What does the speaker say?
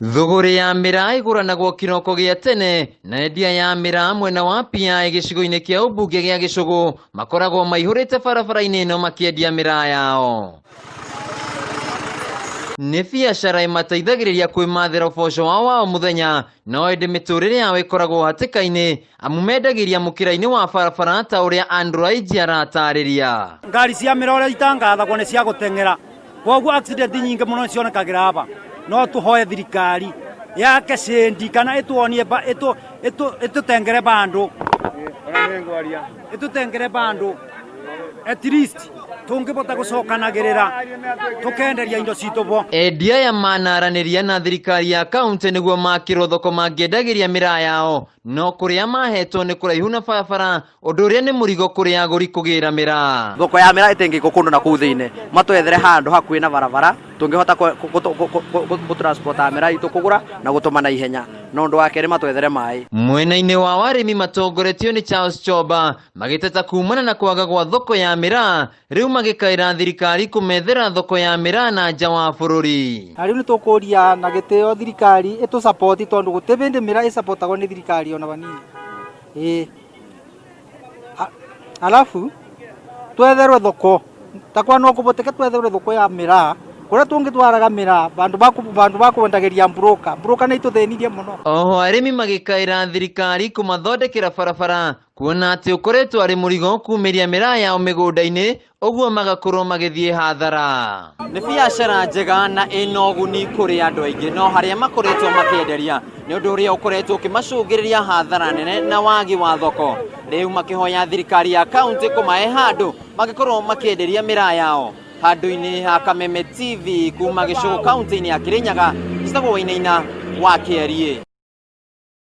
Thũgũrĩ ya mĩraa ĩgũranagwo kĩroko gĩa tene na endia ya mĩraa mwena wa PI gĩcigo-inĩ kĩa ũmbunge gĩa Gĩcũgũ makoragwo maihũrĩte barabara-inĩ ĩno makĩendia mĩraa yao. Nĩ biacara ĩmateithagĩrĩria kwĩmathĩra ũboco wao wa o mũthenya, no ĩndĩ mĩtũrĩre yao ĩkoragwo hatĩka-inĩ amu mendagĩria mũkĩra-inĩ wa barabara ta ũrĩa Andrew Aiji aratarĩria. Ngari cia mĩraa ũrĩa itangathagwo nĩ cia gũteng'era, koguo accident nyingĩ mũno nĩ cionekagĩra aba. No tũhoe thirikari yake cendi kana ĩtuonie ĩtũtengere bandũ, ĩtũtengere bandũ at least tũngĩbota gũcokanagĩrĩra tũkenderia indo citũ bo. Endia aya manaranĩria na thirikari ya kaunti nĩguo makĩrwo thoko mangĩendagĩria mĩraa yao, no kũrĩa mahetwo nĩ kũraihu na barabara, ũndũ ũrĩa nĩ mũrigo kũrĩ agũri kũgĩra mĩraa. Thoko ya mĩraa ĩtĩngĩikwo kũndũ na kũu thĩinĩ, matwethere handũ hakuhĩ na barabara tũngĩhota gũ-transport mĩraa itũ kũgũra na gũtũma na ihenya. Na ũndũ wa kerĩ matwethere maĩ. Mwena-inĩ wa arĩmi matongoretio nĩ Charles Choba magĩteta kumana na kwaga gwa thoko ya mĩraa, rĩu magĩkaĩra thirikari kũmethera thoko ya mĩraa na nja wa bũrũri. Na rĩu nĩ tũkũria na gĩtĩo thirikari ĩtũ support tondũ gũtĩ bĩndĩ mĩraa ĩsapotagwo nĩ thirikari ona vanini. Ĩĩ. Alafu twetherwe thoko takwa no kũboteke twetherwe thoko ya mĩraa kũrĩa tũngĩtwaraga mĩraa bandũ ba kwendagĩria mburoka mburoka nĩ itũthĩnirie mũno. Oho arĩmi magĩkaĩra thirikari kũmathondekera barabara kuona atĩ ũkoretwo arĩ mũrigo kumĩria mĩraa yao mĩgũnda-inĩ ũguo magakorwo magĩthiĩ hathara. Nĩ biacara njega na ĩna ũguni kũrĩ andũ aingĩ, no harĩa makoretwo makĩenderia nĩ ũndũ ũrĩa ũkoretwo ũkĩmacũngĩrĩria hathara nene na wagi wa thoko. Rĩu makĩhoya thirikari ya kaunti kũmahe handũ mangĩkorwo makĩenderia mĩraa yao. Handũ-inĩ ha Kameme TV kuma Gĩcũgũ kaunti-inĩ ya Kĩrĩnyaga, njĩtagwo Wainaina wa Kĩariĩ.